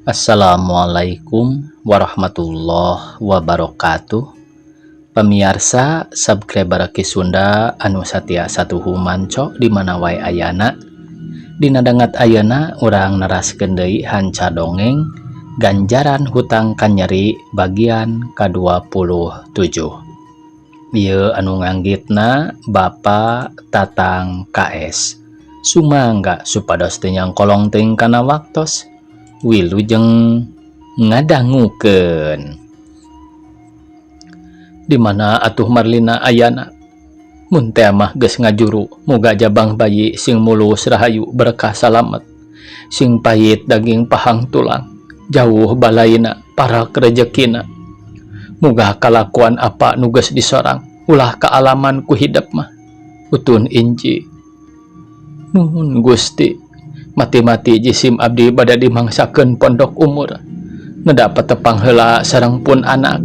Assalamualaikum warahmatullahi wabarakatuh. Pemirsa subscriber Ki Sunda anu satia satuhu manco di mana wae ayana. Dina danget ayeuna urang neraskeun deui hanca dongeng Ganjaran Hutang Kanyeri bagian ka-27. Ieu anu nganggitna Bapak Tatang KS. Sumangga supados teu nyangkolong teuing kana waktos. Wilujeng ngadangukeun. Di mana atuh Marlina ayana? Mun teh mah geus ngajuru, muga jabang bayi sing mulus rahayu berkah salamet. Sing pahit daging pahang tulang, jauh balaina parak rejekina. Muga kalakuan apa nu geus disorang, ulah kaalaman ku hidep mah. Utun inji. Nuhun Gusti. Mati-mati jisim abdi bade dimangsakeun pondok umur. Neda patepang heula sareng pun anak.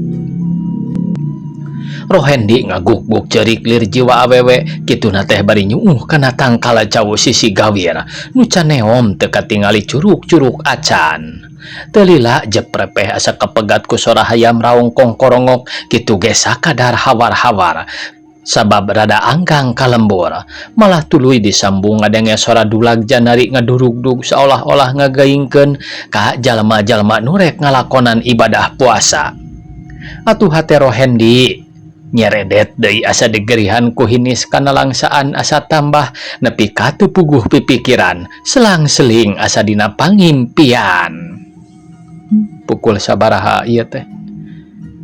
Rohendi ngaguk-guk ceurik lir jiwa awewe kituna teh bari nyuuh kana tangkal cau sisi gawir nu caneom teu katingali curug-curug acan. Teu lila jeprepeh asa kapegat ku sora hayam raung kongkorongok kitu ge sakadar hawar-hawar sabab rada anggang ka lembur. Malah tuluy disambung ngadenge sora dulag janari ngadurugdug seolah-olah ngagaingkeun ka jalma-jalma nu rek ngalakonan ibadah puasa. Atuh hate Rohendi nyeredet deui asa digerihan ku hinis kanalangsaan asa tambah nepi ka teu puguh pipikiran selang-seling asa dina pangimpian. Pukul sabaraha ieu teh?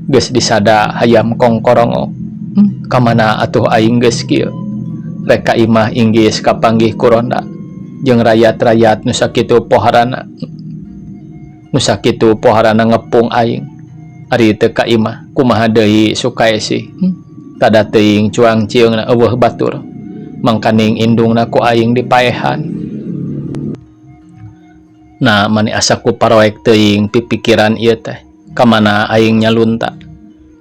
Geus disada hayam kongkorongok. Kamana atuh aing geus kieu? Rek ka imah inggis kapanggih ku ronda jeung rayat-rayat nu sakitu poharana. Nu sakitu poharana ngepung aing. Ari teu ka imah kumaha deui Sukaesih? Tada teuing cuang cieungna eueuh batur. Mangkaning indungna ku aing dipaehan. Nah mani asa ku paroek teuing pipikiran ieu teh. Kamana aing nyalunta?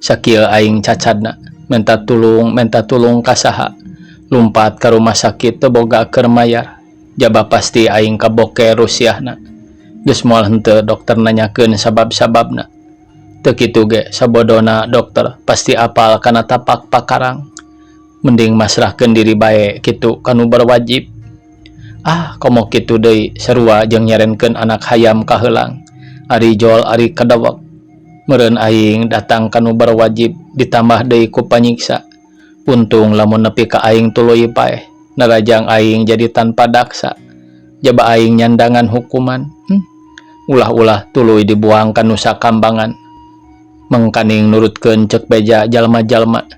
Sakieu aing cacadna. Menta tulung ka saha? Lumpat ka rumah sakit teu boga keur mayar. Jaba pasti aing kaboker rusiahna. Geus moal henteu dokter nanyakeun sabab-sababna. Teu kitu ge sabodona dokter pasti apal kana tapak pakarang. Mending masrahkeun diri bae kitu ka nu berwajib. Ah komo kitu deui sarua jeung nyarenkeun anak hayam ka heulang. Ari jol ari kadewek. Meureun aing datang ka nu berwajib ditambah deui ku panyiksa. Untung lamun nepi ka aing tuluy paeh. Narajang aing jadi tanpa daksa. Jaba aing nyandangan hukuman. Ulah-ulah tuluy dibuang ka Nusa Kambangan. Mangkaning nurutkeun ceuk beja jalma-jalma.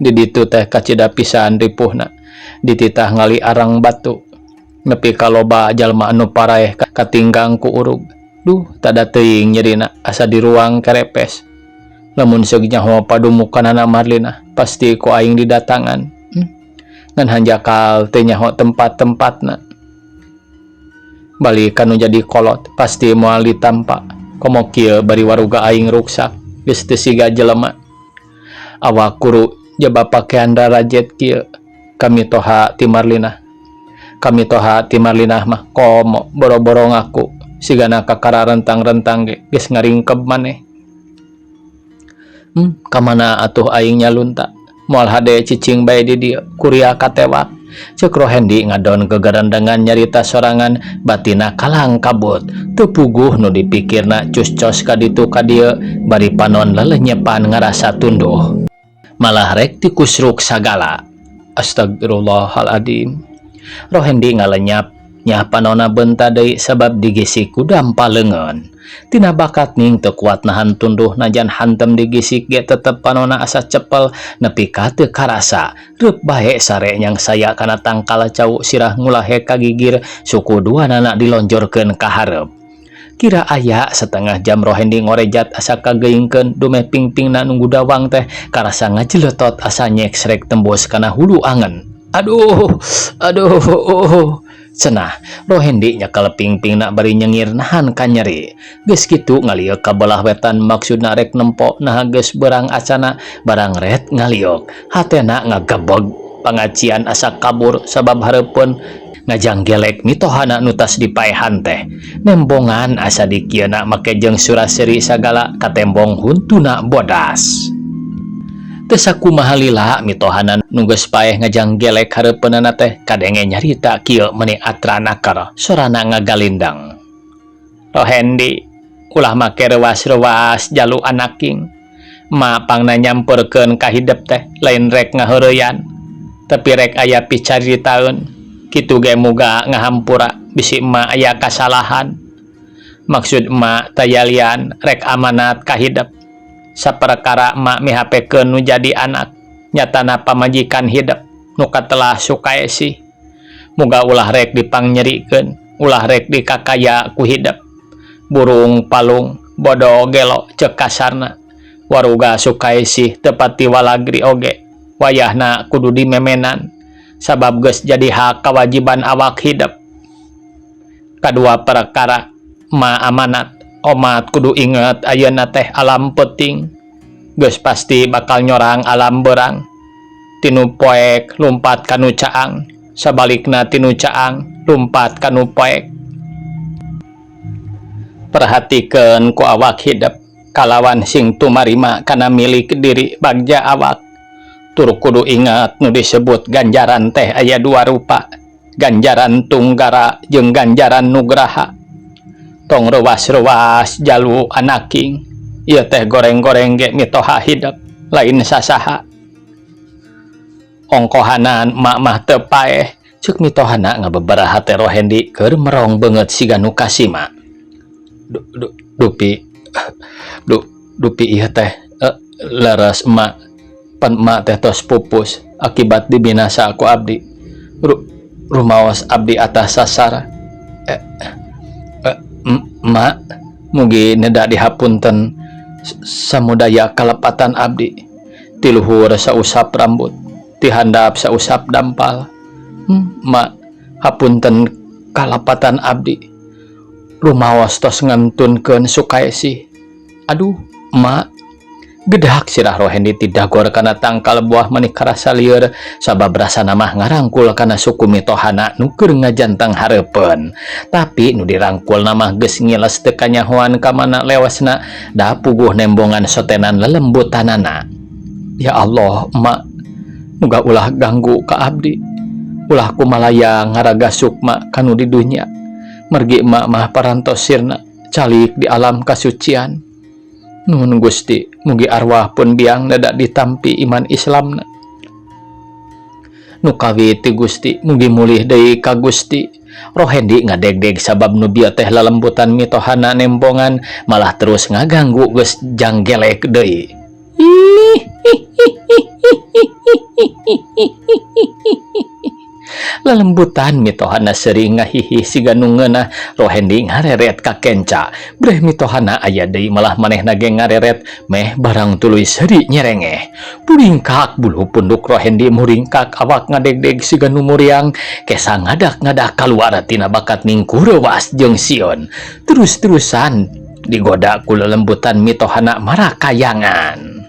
Di ditu teh kacida pisan ripuhna. Dititah ngali arang batu. Nepi ka loba jalma anu paraeh katinggang ku urug. Duh, tada teuing nyerina asa diruang kerepes. Lamun seug nyaho padumukanana Marlina, pasti ku aing didatangan. Ngan hanjakal teu nyaho tempat-tempatna. Balik kanu jadi kolot, pasti moal ditampa. Komo kieu bari waruga aing ruksak, geus teu siga jelema. Awak kuru jaba pakean darajet kieu. Kami toha ti Marlina. Kami toha ti Marlina mah komo boro-boro ngaku. Sigana kakara rentang-rentang ge geus ngaringkeb maneh. Kamana atuh aing nyalunta? Moal hade cicing bae di dieu, kuria katewak. Ceuk Rohendi ngadon gegerendengan nyarita sorangan batina kalang kabut. Teu puguh nu dipikirna cus-cos ka ditu ka dieu bari panon lelenyepan ngarasa tunduh. Malah rek tikusruk sagala. Astagfirullahaladzim. Rohendi ngalenyap nyah panona benta deui sabab digisik ku dampa leungeun. Tina bakat ning teu kuat nahan tunduh najan hantem digisik ge tetep panona asa cepel nepi ka teu karasa. Reup bae sare nyang saya kana tangkal cau sirah ngulahe ka gigir suku duanana dilonjorkeun ka hareup. Kira aya setengah jam Rohendi ngorejat asa kageingkeun dumeh pingpingna nunggu dawang teh karasa ngajeletot asa nyeksrek tembus kana hulu angen. Aduh, aduh. Cenah Rohendi nyekel pingpingna bari nyengir nahan kanyeri. Geus kitu ngaliuk ka belah wetan maksudna rek nempo naha geus beurang acana barang ret ngaliuk. Hatena ngagebeg pangacian asa kabur sabab hareupeun Ngajanggelek mitohana nu tas dipaehan teh. Nembongan asa dikieuna make jeung suraseri sagala katembong huntuna bodas. Teu sakumaha lila mitohana nu geus paeh ngajanggelek hareupeunana teh kadenge nyarita kieu meuni atranaker sorana ngagalindeng. Rohendi, ulah make reuwas-reuwas jalu anaking. Ma pangna nyamperkeun ka hidep teh lain rek ngaheureyan tapi rek aya picaritaeun. Kitu ge muga ngahampura bisi emak aya kasalahan. Maksud emak tayalian rek amanat ka hidep. Saperkara emak mihapekeun nu jadi anak nyatana pamajikan hidep nu katelah Sukaesih. Muga ulah rek dipangnyerikeun, ulah rek dikakaya ku hidep. Burung palung bodo gelo cek kasarna. Waruga Sukaesih teu pati walagri oge wayahna kudu dimemenan sabab geus jadi hak kawajiban awak hidep. Kadua perkara ma amanat omat kudu inget ayeuna teh alam peuting geus pasti bakal nyorang alam beurang. Tinu poek lumpat kanu caang, sabalikna tinu caang lumpat kanu poek. Perhatikeun ku awak hidep kalawan sing tumarima kana milik diri bagja awak. Tur kudu ingat nu disebut ganjaran teh aya dua rupa, ganjaran tunggara jeung ganjaran nugraha. Tong reuwas-reuwas jalu anaking, ieu teh goreng-goreng ge mitoha hidep lain sasaha. Ongkohanan mak mah teu paeh, ceuk mitohana ngabeberaha teh Rohendi keur merong beungeut siga nu kasima. Dupi dupi ieu teh leres emak, pan emak teh tos pupus akibat dibinasa ku abdi. Rumaos abdi atas sasara. Emak mugi neda dihapunten samudaya kalepatan abdi. Ti luhur sausap rambut, ti handap sausap dampal. Mak hapunten kalepatan abdi. Rumaos tos ngantunkeun Sukaesih. Aduh, emak. Gedak sirah Rohendi ti dagor kana tangkal buah meni karasa lieur sabab rasana mah ngarangkul kana suku mitohana nu keur ngajantang hareupeun. Tapi nu dirangkulna mah geus ngiles teu kanyahoan ka mana lewasna, da puguh nembongan sotenan lelembutanana. Ya Allah, emak, muga ulah ganggu ka abdi. Ulah kumalayang ngaraga sukma kanu di dunya. Mergi emak mah parantos sirna calik di alam kasucian. Nuhun Gusti, mugi arwah pun biang neda ditampi iman Islamna. Nu kawit ti Gusti, mugi mulih deui ka Gusti. Rohendi ngadegdeg sabab nu bieu teh lelembutan mitohana nembongan malah terus ngaganggu geus janggelek deui. Lelembutan mitohana seuri ngahihih siga nu ngeunah. Rohendi ngareret ka kenca. Breh mitohana aya deui malah manehna ge ngareret meh barang tuluy seuri nyerengeh. Buringkak bulu punduk Rohendi muringkak awak ngadegdeg siga nu muriang kesa ngadak-ngadak kaluar tina bakat ningkureuwas jeung sieun. Terus-terusan digoda ku lelembutan mitohana marakayangan.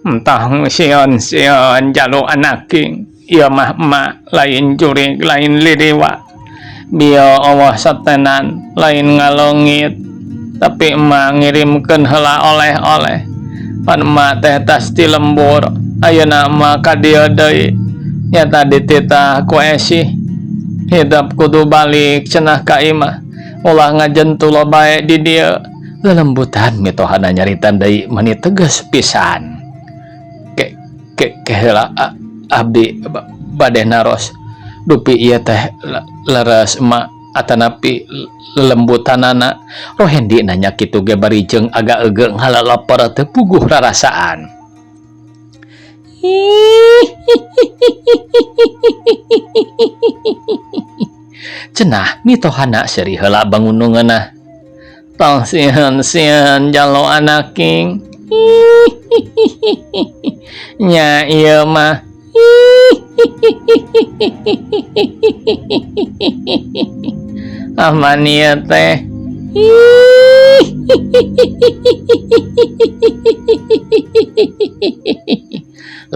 Entah sieun-sieun jalu anaking, ieu mah emak lain jurig lain liriwa. Bieu Allah satenan lain ngalongit, tapi emak ngirimkeun heula oleh-oleh. Pan emak teh tas ti lembur, ayeuna emak ka dieu deui. Nyata dititah ku Esih, hidep kudu balik cenah ka imah. Ulah ngajentulo bae di dieu. Lelembutan mitohana nyarita deui meni tegas pisan. Keheula abdi bade naros dupi ieu teh leres emak atanapi lelembutanana. Rohendi nanya kitu ge bari jeung agak egeung halalapor teu puguh rarasaan. Cenah mitohana seuri heula bangun nu ngeunah. Tong sieun-sieun jalo anaking. Nya ieu mah. Aman ieu teh.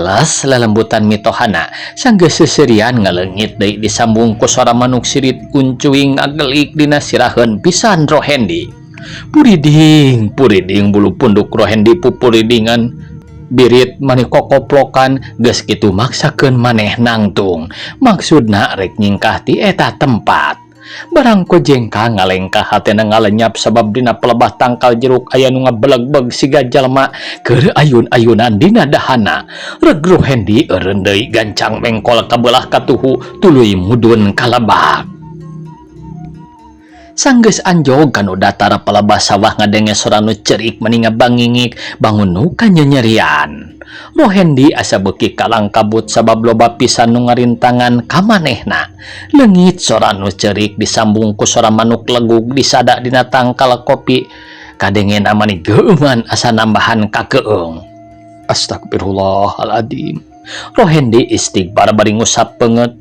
Les lelembutan mitohana sanggeus seuseurian ngaleungit deui disambung ku sora manuk sirit uncuing ngagelik dina siraheun pisan Rohendi. Puriding, puriding bulu punduk Rohendi pupuridingan. Birit mani kokoplokan geus kitu maksakeun maneh nangtung. Maksudna rek nyingkah ti eta tempat. Barang kojengkang ngalengkah hatena ngalenyap sabab dina pelebah tangkal jeruk aya nu ngabelegbeg siga jalma keur ayun-ayunan dina dahana. Reg Rohendi eureun deui gancang mengkol kabelah katuhu tuluy mudun ka lebak. Sanggeus anjog kanu datar palebah sawah ngadenge sora nu cerik mani ngabangingik bangun nu kanyenyerian. Rohendi asa beuki kalang kabut sabab loba pisan nu ngarintangan ka manehna. Leungit sora nu cerik disambung ku sora manuk legug disada dina tangkal kopi. Kadengena mani geueuman asa nambahan kakeung. Astagfirullahaladzim. Rohendi istighfar bari ngusap peungeut.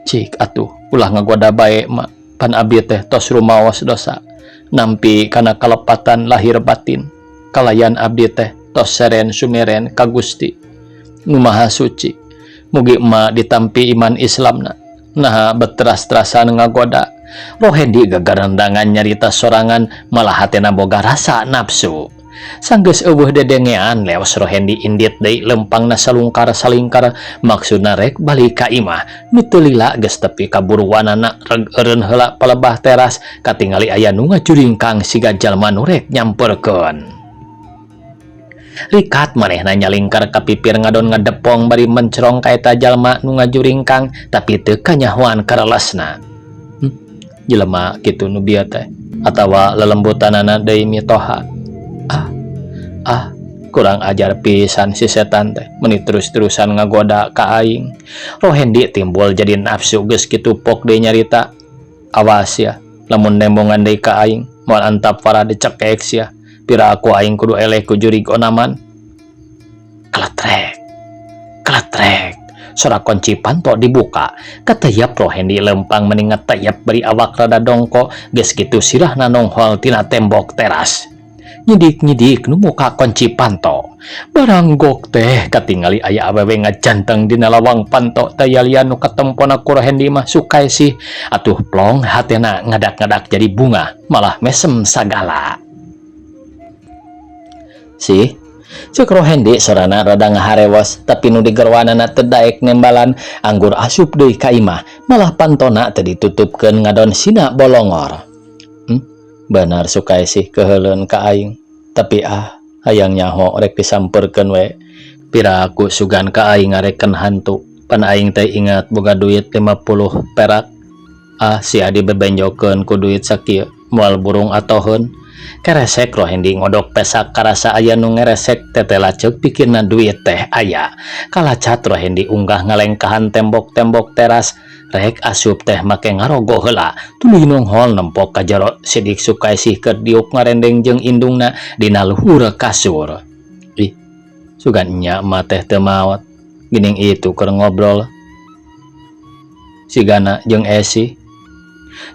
Cik atuh ulah ngagoda bae ma. Pan abdi teh tos rumaos dosa. Nampi kana kalepatan lahir batin. Kalayan abdi teh tos seren sumeren ka Gusti Nu Maha Suci. Mugi emak ditampi iman Islamna. Naha beteras-terasan ngagoda. Rohendi gagarendangan nyarita sorangan malah hatena boga rasa nafsu. Sanggeus eueuh dedengean leos Rohendi indit deui lempangna salungkar salingkar maksudna rek balik ka imah. Nu teu lila geus tepi ka buruanana reg eureun heula palebah teras katingali aya nu ngajuringkang siga jalma nu rek nyamperkeun. Rikat manehna nyalingkar ka pipir ngadon ngadepong bari mencerong ka eta jalma nu ngajuringkang tapi teu kanyahoan karelesna. Jelema kitu nu bieu teh atawa lelembutanana deui mitoha. Ah, ah, kurang ajar pisan si setan teh meni terus-terusan ngagoda ka aing. Rohendi timbul jadi nafsu geus kitu pok deui nyarita. Awas ya, lamun nembongan deui ka aing moal antap farah dicekek sia. Pira aku aing kudu eleh ku jurig onaman. Keletrek, keletrek. Sora kunci panto dibuka. Katayap Rohendi lempang meni ngetayap bari awak rada dongko geus kitu sirahna nonghol tina tembok teras. Nyidik-nyidik nu muka kunci panto. Barang gok teh katingali aya awewe ngajanteng dina lawang panto taya lian nu katempona ku Rohendi mah Sukaesih. Atuh plong hatena ngadak-ngadak jadi bunga malah mesem sagala. Sih, cek Rohendi sorana rada ngaharewos tapi nu digerwanana teu daek nembalan anggur asup deui ka imah malah pantona teu ditutupkeun ngadon sina bolongor. Benar Sukaesih keheuleun ka aing tapi ah hayang nyaho rek disamperkeun we. Pira aku sugan ka aing ngareken hantu pan aing teh ingat boga duit 50 perak. Ah si adi bebenjokeun ku duit sakieu moal burung atoheun. Keresek Rohendi ngodok pesak karasa aya nu ngeresek tetela ceuk pikirna duit teh aya. Kalacat Rohendi unggah ngalengkahan tembok-tembok teras rek asup teh make ngarogo heula tuluy nonghol nempok ka jero Sidik Sukaesih keur diuk ngarendeng jeung indungna dina luhur kasur. Ih, sugan nya mah teh teu maot. Geuning itu keur ngobrol sigana jeung Esi.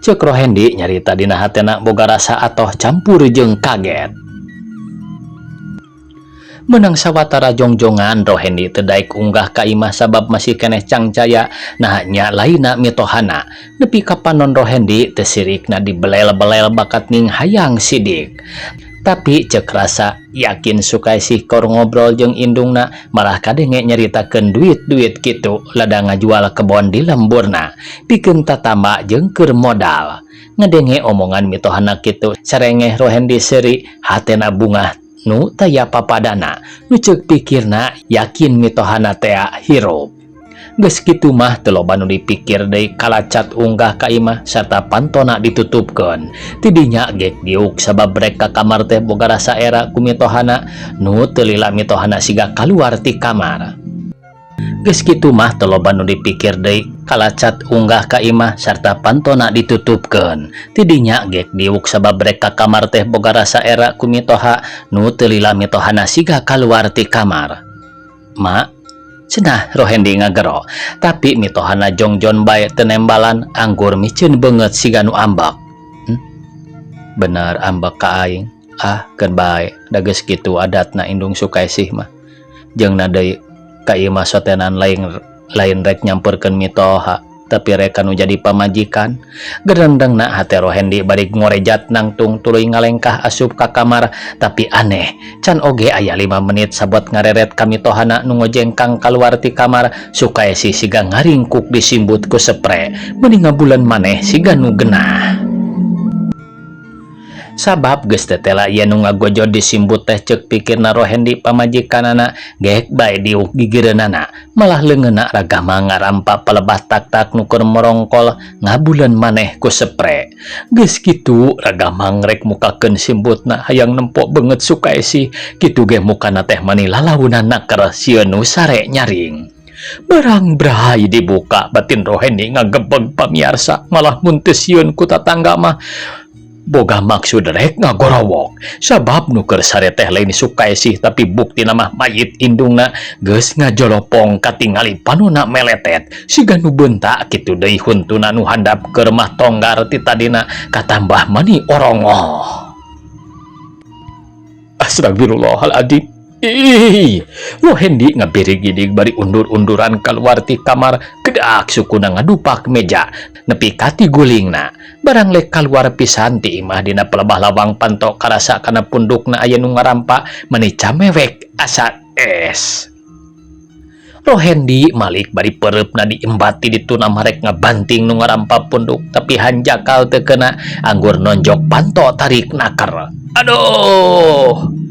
Ceuk Rohendi nyarita dina hatena boga rasa atoh campur jeung kaget. Menang sawatara jongjongan Rohendi teu daek unggah ka imah sabab masih keneh cangcaya nah nya laina mitohana. Nepi ka panon Rohendi teu sirikna dibelel-belel bakat ning hayang sidik. Tapi ceuk rasa yakin Sukaesih keur ngobrol jeung indungna malah kadenge nyaritakeun duit-duit kitu lada ngajual kebon di lemburna pikeun tatamba jeung keur modal. Ngadenge omongan mitohana kitu sarengeh Rohendi seuri hatena bungah nu taya papadana nu ceuk pikirna yakin mitohana tea hirup. Geus kitu mah teu loba nu dipikir deui kalacat unggah ka imah sarta pantona ditutupkeun. Tidinya gek diuk sabab rek ka kamar teh boga rasa era ku mitohana nu teu lila mitohana siga kaluar ti kamar. Geus kitu mah teu loba nu dipikir deui kalacat unggah ka imah sarta pantona ditutupkeun. Tidinya gek diuk sabab rek ka kamar teh boga rasa era ku mitoha nu teu lila mitohana siga kaluar ti kamar. Ma, cenah Rohendi ngagero, tapi mitohana jongjon bae teu nembalan anggur miceun beungeut siga nu ambek. Bener ambek ka aing. Ah, keun bae, da geus kitu adatna indung Sukaesih mah. Jeung na deui Ka imah sotenan lain lain rek nyamperkeun mitoha, tapi rek kanu jadi pamajikan. Gerendengna hate Rohendi bari ngorejat nangtung tuluy ngalengkah asup ka kamar. Tapi aneh, can oge aya 5 menit sabot ngareret ka mitohana nu ngojengkang kaluar ti kamar, Sukaesi siga ngaringkuk disimbut ku sepre, meuni ngabuleun maneh siga nu genah. Sabab geus tetela ieu nu ngagojod disimbut teh, ceuk pikirna Rohendi, pamajikanana gek bae diuk gigireunana. Malah leungeunna ragama ngarampa palebah tak-tak nu keur morongkol, ngabuleun maneh ku sepre. Geus kitu ragamang rek mukakeun simbutna hayang nempo beungeut Sukaesi, kitu ge mukana teh mani lalaunan naker sieun nu sare nyaring. Barang bray dibuka, batin Rohendi ngagebeg, pamiarsa. Malah mun teu sieun ku tatangga mah boga maksud rek ngagorowok, sabab nu keur sare teh lain Sukaesih, tapi buktina mah mayit indungna. Geus ngajolopong, katingali panona meletet siga nu beunta, kitu deui huntuna nu handap keur mah tonggar ti tadina, katambah mani orongoh. Astagfirullahaladzim. Ih, Rohendi ngabirigidig bari undur-unduran keluar ti kamar, kedak sukuna ngadupak meja nepi ka tigulingna. Barang lek kaluar pisan ti imah, dina pelebah lawang panto karasa kana pundukna aya nu ngarampa, meni camewek asa es. Rohendi malik bari pereupna diembat ti dituna marek ngabanting nu ngarampa punduk, tapi hanjakal teu kena, anggur nonjok panto tarik naker. Aduh!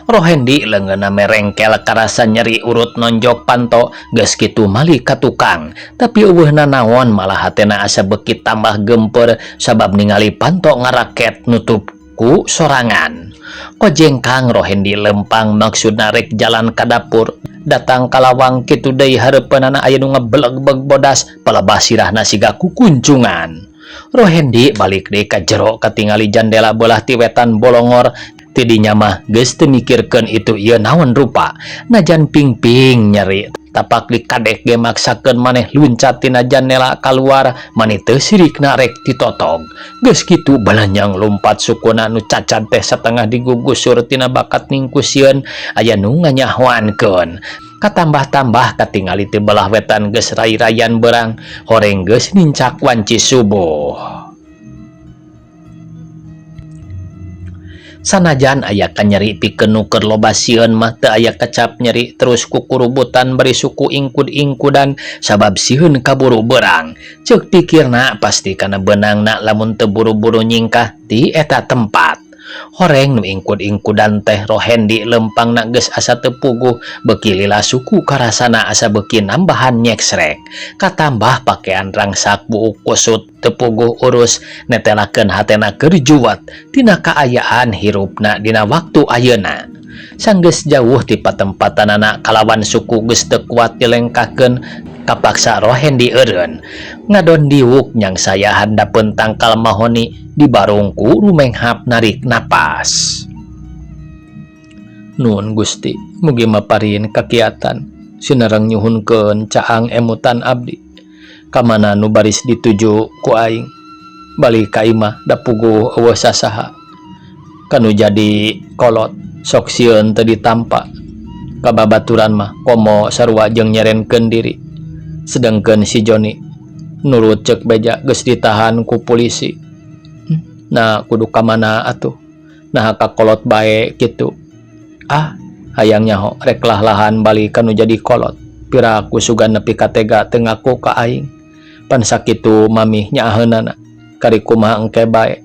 Rohendi leungeunna merengkel karasa nyeri urut nonjok panto. Geus kitu malik ka tukang, tapi euweuh nanaon, malah hatena asa beuki tambah geumpeur sabab ningali panto ngaraket nutup ku sorangan. Kojengkang Rohendi lempang, maksudna rek jalan ka dapur. Datang ka lawang, kitu deui, hareupeunana aya nu ngebelegbeg bodas, palebah sirahna siga kukuncungan. Rohendi balik deui ka jero, katingali jandela beulah ti wetan bolongor. Tidinya mah geus teu mikirkeun itu ieu naon rupa, najan pingping nyeri tapak dikadek ge maksakeun maneh luncat tina jandela kaluar, mani teu sirikna rek ditotog. Geus kitu balanyang lumpat, sukuna nu cacad teh satengah digugusur tina bakat ningku sieun aya nu nganyahoankeun. Katambah-tambah katingali ti belah wetan geus rai-rayan beurang, horeng geus nincak wanci subuh. Sanajan aya kanyeri pikeun nu keur loba sieun mah, teu aya kecap nyeri, terus kukurubutan bari suku ingkud-ingkudan sabab sieun kaburu beurang. Ceuk pikirna, pasti kana beunangna lamun teu buru-buru nyingkah ti eta tempat. Horeng nu ingkud-ingkudan teh. Rohendi lempangna geus asa teu puguh, beuki lila suku karasana asa beuki nambahan nyeksrek, katambah pakean rangsak buuk kusut teu puguh urus, netelakeun hatena keur juwet tina kaayaan hirupna dina waktu ayeuna. Sanggeus jauh ti patempatanana kalawan suku geus teu kuat dilengkahkeun, kapaksa Rohendi eureun ngadon diuk nyangsaya handapeun tangkal mahoni, dibarung ku rumenghap narik napas. Nuhun Gusti, mugi maparin kakiatan sinareng nyuhunkeun caang emutan abdi. Kamana nu baris dituju ku aing? Balik ka imah da puguh euweuh sasaha. Kanu jadi kolot sok sieun teu ditampa. Ka babaturan mah komo sarua jeung nyerenkeun diri. Sedengkeun si Joni nurut ceuk beja geus ditahan ku polisi. Nah, kudu ka mana atuh? Naha ka kolot bae kitu? Ah, hayang nyaho rek lah-lahan balik kanu jadi kolot. Piraku sugan nepi ka tega teu ngaku ka aing. Pan sakitu mamih nyaaheunana. Kari kumaha engke bae?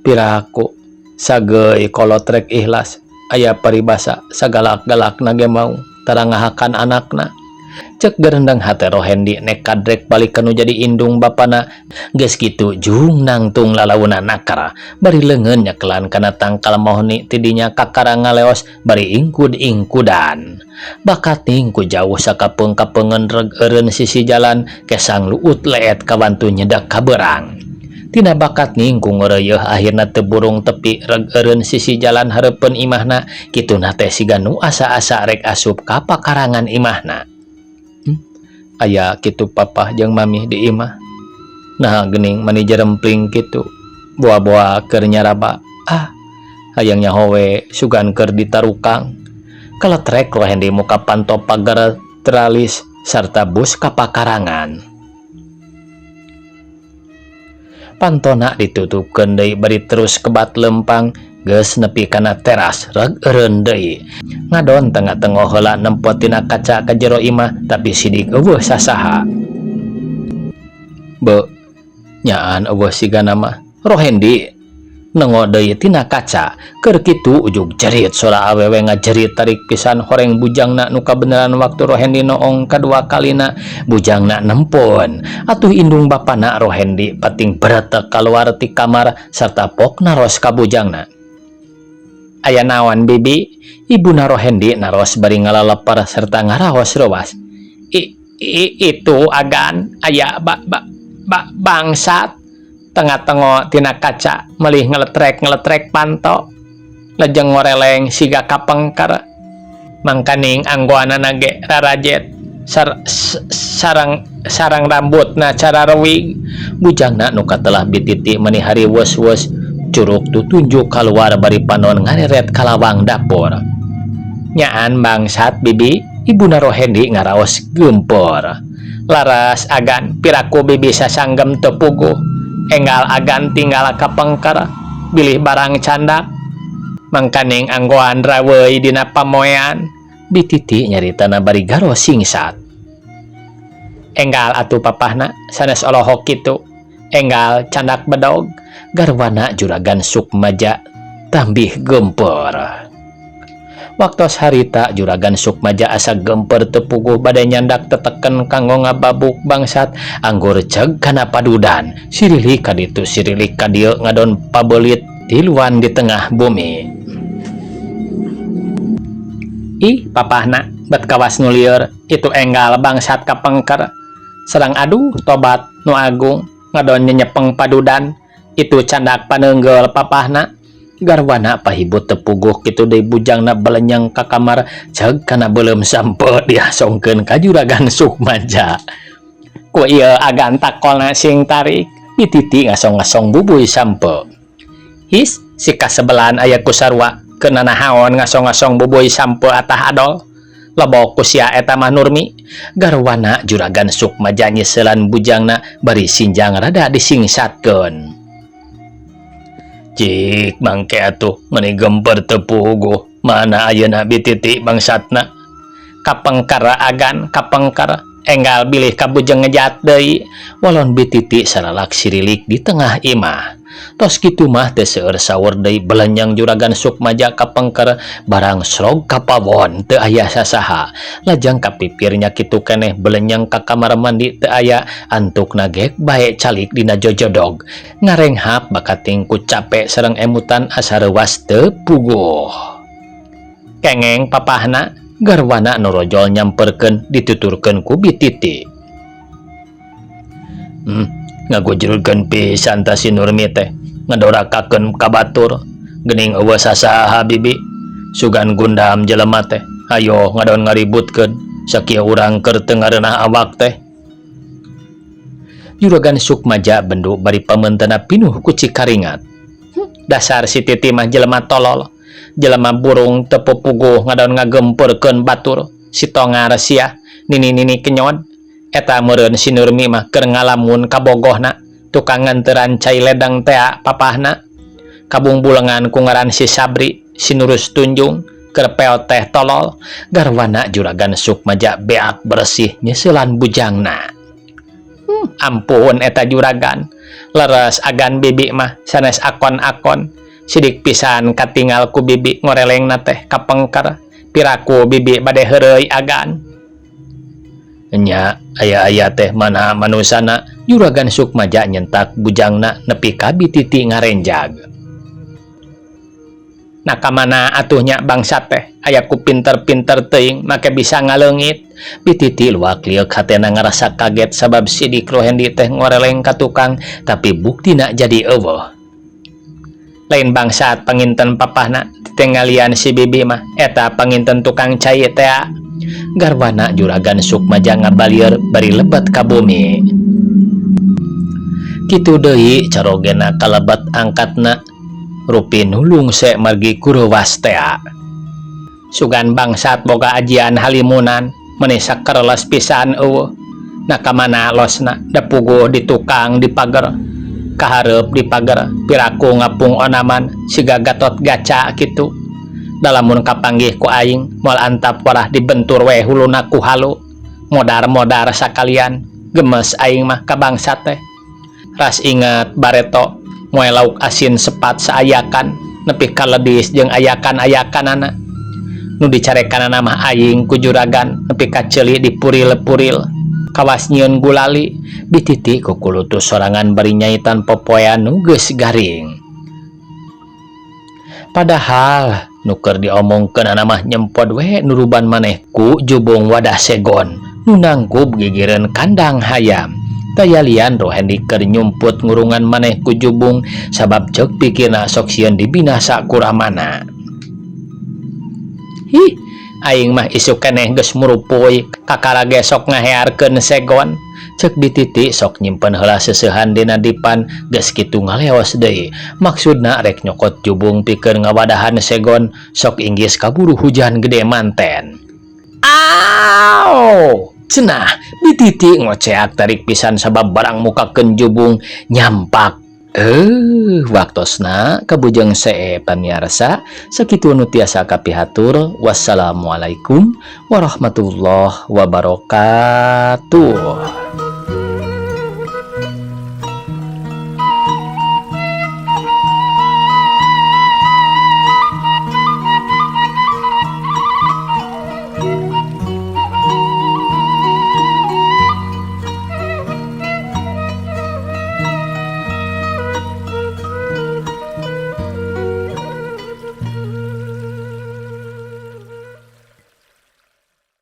Piraku sageuy kolot rek ikhlas. Aya paribasa sagalak-galakna ge mau tara ngahakan anakna. Cek gerendeng hate Rohendi nekad rek balik kanu jadi indung bapana. Geus kitu jung nangtung lalaunan nakara bari leungeun nyekelan kana tangkal mahoni. Tidinya kakara ngaleos bari ingkud-ingkudan. Bakat ku jauh sakapeung-kapeungeun reg eureun sisi jalan, kesang luut leet kawantu nyedak kaberang. Tina bakat ku ngeureuyeuh akhirna teu burung tepi reg eureun sisi jalan hareupeun imahna, kituna teh siga nu asa-asa rek asup ka pakarangan imahna. Aya kitu papah jeung mamih di imah? Nah, geuning mani jerempling kitu, boa-boa keur nyaraba. Ah, hayang nyaho we, sugan keur ditarukang. Kaletrek Rohendi muka panto pagar teralis sarta bus ka pakarangan. Pantona ditutupkeun deui bari terus kebat lempang geus nepi kana teras reg eureun deui. Ngadon tengah-tengah heula nempo tina kaca ka jero imah tapi sidik euweuh sasaha. Be, nyaan euweuh sigana mah. Rohendi nengo deui tina kaca. Keur kitu ujug jerit sora awewe ngajerit tarik pisan horeng bujangna nu kabeneran waktu Rohendi noong kadua kalina bujangna nempon. Atuh indung bapana Rohendi pating beretek kaluar ti kamar sarta pok naros ka bujangna. Aya naon bibi? Ibuna Rohendi naros bari ngalalepar serta ngaraos reuwas. I, i, itu agan aya ba, ba, ba, bangsat tengah-tengah tina kaca melih ngeletrek-ngeletrek panto lejeng ngoreleng siga kapengker mangkaning anggoanana ge rarajet sar, sarang sarang rambutna cararewig bujangna nu katelah bititi meni hariweus-weus curuk tutunjuk kaluar bari panon ngareret ka lawang dapur. Nyaan bangsat bibi? Ibuna Rohendi ngaraos gempor. Laras agan piraku bibi sasanggem teu puguh. Enggal agan tinggal kapengker bilih barang candak. Mangkaning anggoan raweuy dina pamoean. Bititi nyaritana bari garo singsat. Enggal atuh papahna sanes olohok kitu. Enggal candak bedog. Garwana Juragan Sukmaja tambih gempor. Waktos harita Juragan Sukmaja asa gemper teu puguh bade nyandak teteken kanggo ngababuk bangsat anggur ceg kana padudan sirilik ka ditu sirilik ka dieu ngadon pabeulit tiluan di tengah bumi. Ih papahna bet kawas nu lieur itu enggal bangsat kapengker sareng aduh tobat nu agung ngadon nyenyepeng padudan itu candak paneunggeul papahna. Garwana pahibut teu puguh kitu deui bujangna belenyeng ka kamar ceg kana beuleum sampe diasongkeun ka Juragan Sukmaja. Ku ieu agan takolna sing tarik bititi ngasong-ngasong bubuy sampe. His si kasebelan aya ku sarua keur nanahaon ngasong-ngasong bubuy sampe atah adol. Lobok ku sia eta mah Nurmi. Garwana Juragan Sukmaja nyeseulan bujangna bari sinjang rada disingsatkeun. Cik mangke atuh meni gemper teu puguh mana ayeuna bititi bangsatna. Kapengker agan kapengker enggal bilih kabujeng ngejat deui walon bititi saralak sirilik di tengah imah. Tos kitu mah teu seueur saur deui belenyeng Juragan Sukmaja kapengker barang srog ka pawon teu aya sasaha. Lajeng kapipirnya kitu keneh belenyeng ka kamar mandi teu aya antukna gek bae calik dina jojodog. Ngarenghap bakating ku cape sareng emutan asa reuwas teu puguh. Kengeng papahna garwana nu rojol nyamperkeun dituturkeun ku bititi. Ngagujrugkeun pisan tah si Nurmi teh ngedorakakeun ka batur geuning eueuh sasaha bibi sugan gundam jelema teh hayo ngadon ngaributkeun sakieu urang keur teu ngareunah awak teh. Juragan Sukmaja bendu bari pameunteuna pinuh ku cikaringat. Dasar si Titi mah jelema tolol jelema burung teu pupuguh ngadon ngagempeurkeun batur si tongar sia nini-nini kenyod. Eta meureun si Nurmi mah keur ngalamun kabogohna tukang nganteran cai ledeng tea papahna kabungbulengan ku ngaran si Sabri si Nurus Tunjung keur peot teh tolol garwana Juragan Sukmaja beak bersih nyeseulan bujangna. Ampun eta juragan leres agan bibi mah sanes akon-akon sidik pisan katingal ku bibi ngorelengna teh kapengker piraku bibi bade heureuy agan. Nya aya-aya teh mana manusana Juragan Sukmaja nyentak bujangna nepi ka bititi ngarenjag. Nah kamana atuh nya bangsat teh aya ku pinter-pinter teuing make bisa ngaleungit. Bititi luak lieuk hatena ngarasa kaget sabab sidik Rohendi teh ngoreleng ka tukang tapi buktina jadi eueuh. Lain bangsat panginten papahna titenggalian si bibi mah eta panginten tukang cai tea. Garwana Juragan Sukmaja ngabalieur bari lebet ka bumi. Kitu deui carogena kalebet angkatna rupi nulung se margi kureuwas tea. Sugan bangsat boga ajian halimunan meni sakereles pisan eueuh. Nah kamana losna da puguh di tukang di pager kahareup di pager piraku ngapung onaman siga Gatot Gaca kitu. Da lamun kapanggih ku aing moal antap warah dibentur we huluna ku halu. Modar-modar sakalian gemes aing mah ka bangsat teh. Ras inget bareto moe lauk asin sepat saayakan nepi ka ledis jeung ayakan-ayakanana. Nu dicarekanana mah aing ku juragan nepi ka ceuli dipuril-puril. Kawas nyieun gulali bititi kukulutus sorangan bari nyaitan popoean nu geus garing. Padahal nu keur diomongkeunana mah nyempod we nuruban maneh ku jubung wadah segon nu nangkub gigireun kandang hayam. Taya lian Rohendi keur nyumput ngurungan maneh ku jubung sabab ceuk pikirna sok sieun dibinasa ku ramana. Hih, aing mah isuk keneh geus murupuy kakara ge sok ngahearkeun segon. Ceuk bititi sok nyimpen heula seuseuhan dina dipan geus kitu ngaleos deui. Maksudna rek nyokot jubung pikeun ngawadahan segon sok inggis kaburu hujan gede manten. Aw! Cenah bititi ngoceak tarik pisan sabab barang mukakeun jubung nyampak. Waktosna kabujeng see pamiarsa sakitu nu tiasa kapihatur. Wassalamualaikum warahmatullahi wabarakatuh.